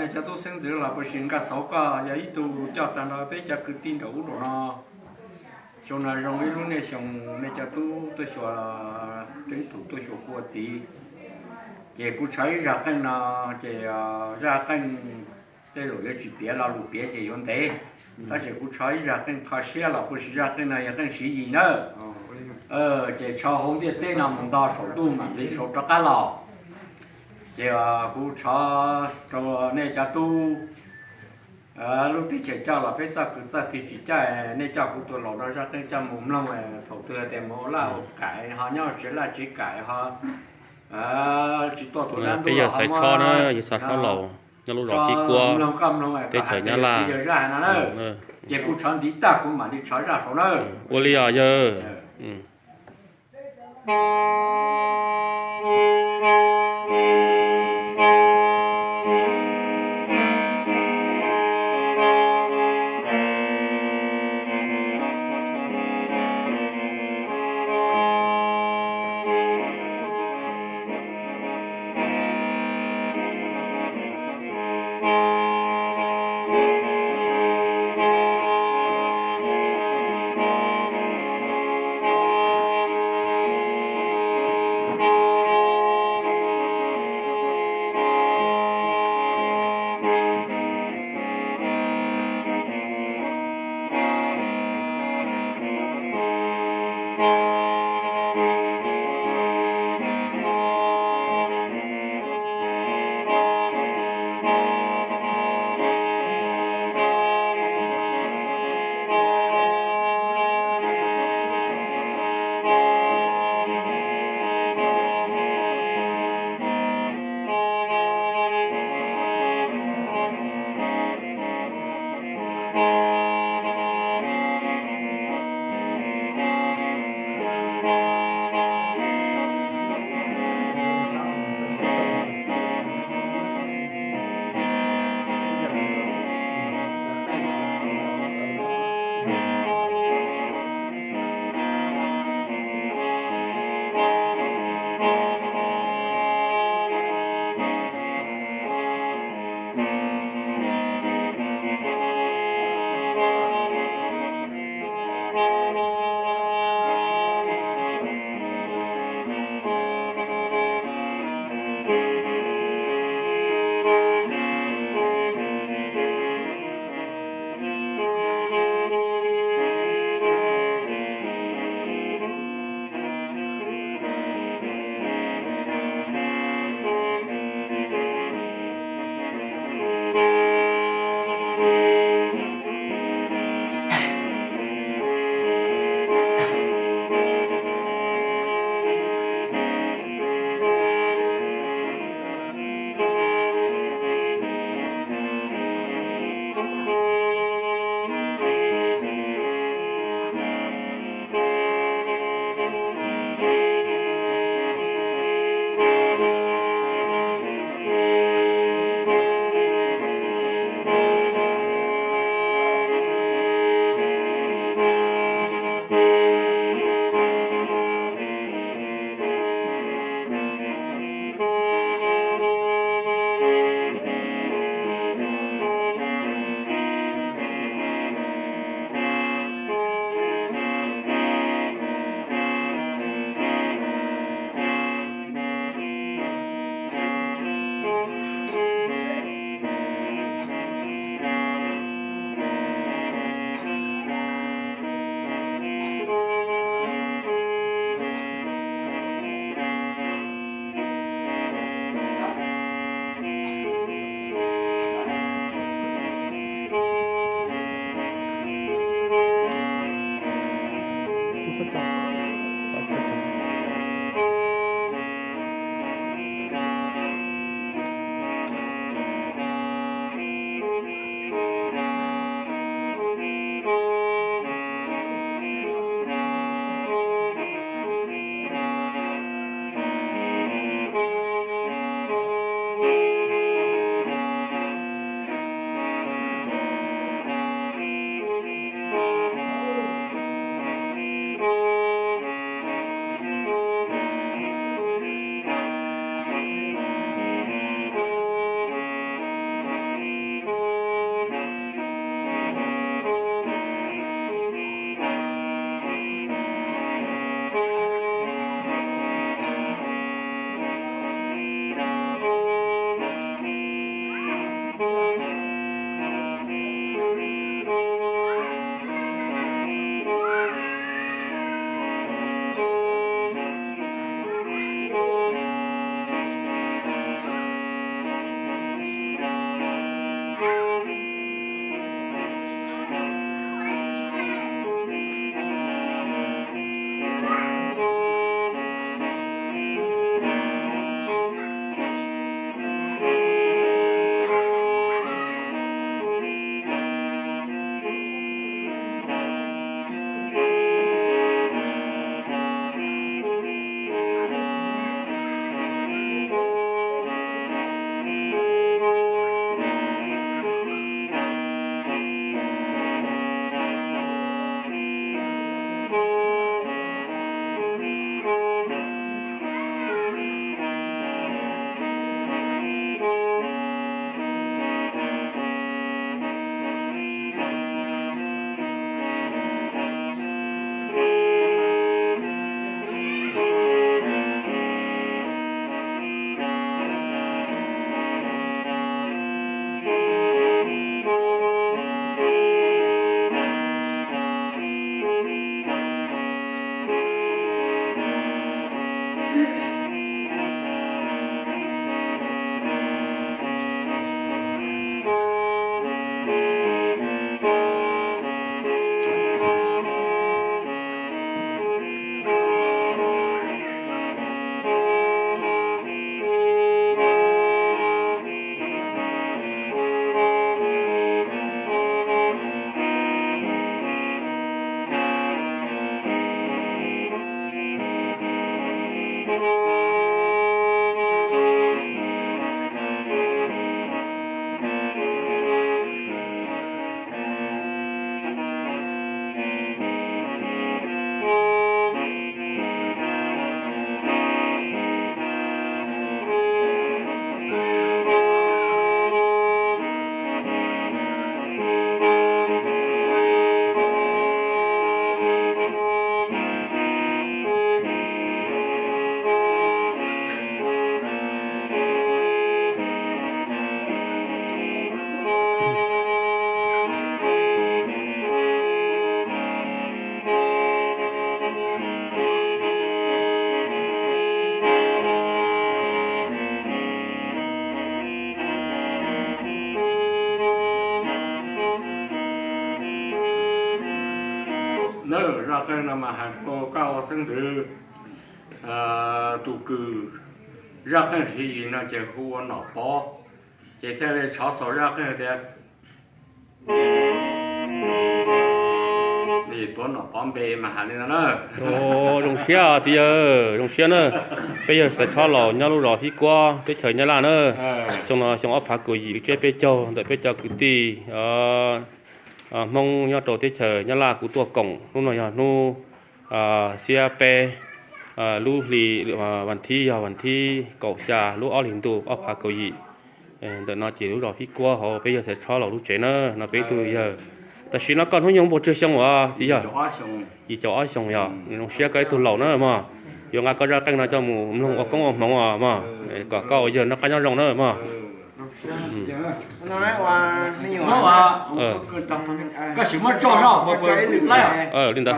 Cov tub xeeb ntxwv los puas sis nkaj xauv koj yog ib tug coj tag nrho peb cov kwv tij nram ub nram no. Xyoo no zoo ib lub niaj xyoo nej cov tub tuaj xyuas, teeb tum tuaj xyuas kuv ua txiv. Ces kuv tshov ib zaj qeej no, ces zaj qeej tej zaum yuav tsis piav lo lus piav ces yuav ntev, tab sis kuv tshov ib zaj qeej kho siab los puas sis zaj qeej no yog qeej siv yis nawb. Ces tshov hauv ntiaj teb no mus nto saum ntuj mam li sau rov qab los. Ces kuv tshov rau nej cov tub lub teb chaws coj los peb txoj kwv txoj tij tsis coj, nej coj kuv tus laus no zaj qeej coj mus mloog, thaum twg tias mus ua laj ua kam ho nyob tsev laj tsev kam ho tsis tuaj tus dab ntub los ho muab, yog xav hlob laus nyob lub zos Pib Kuab, teb chaws Nyab Laj. Ces kuv tshov ntiv tag kuv mam li tshov zaj saud nawb. Ua li os yawg. Zaj qeej no mas hais rau koj ua xeeb ntxwv, tus kws zaj qeej hli yim no ces hu ua Nom Pov, ces thiaj li tshov xaus zaj qeej tias, tuav Nom Pov npe mas hais li no na. Zoo siab txiv yawg, zoo siab na. Peb yawg Xaiv Tshob Laus nyob lub zos Hib Kuab teb chaws Nyab Laj na. Xyoo no xyoo ob phav kaum yim, lub tsiab peb caug ntawm peb cov kwv tij Hmoob nyob rau teb chaws Nyab Laj kuv tuaj koom. Hnub no yog hnub xiab peb, lub hli, vas thib yog vas thib kaum xya lub ob hlis ntuj ob phav kaum yim. Ntawm no ces lub zos Hib Kuab hauv peb yawg Xaiv Tshob Laus lub tsev na. No peb ib tug yawg. Tam sim no koj hnub nyoog puas tsawg xyoo os txiv yawg? Yim caum ob xyoos yog. Zoo siab koj ib tug laus na mog. Yuav nqa koj zaj qeej no coj mus mloog ua koob ua hmoov os mog, kom koj ua yawg noj qab nyob zoo na mog. Koj sim muab tso zog, li ntawd.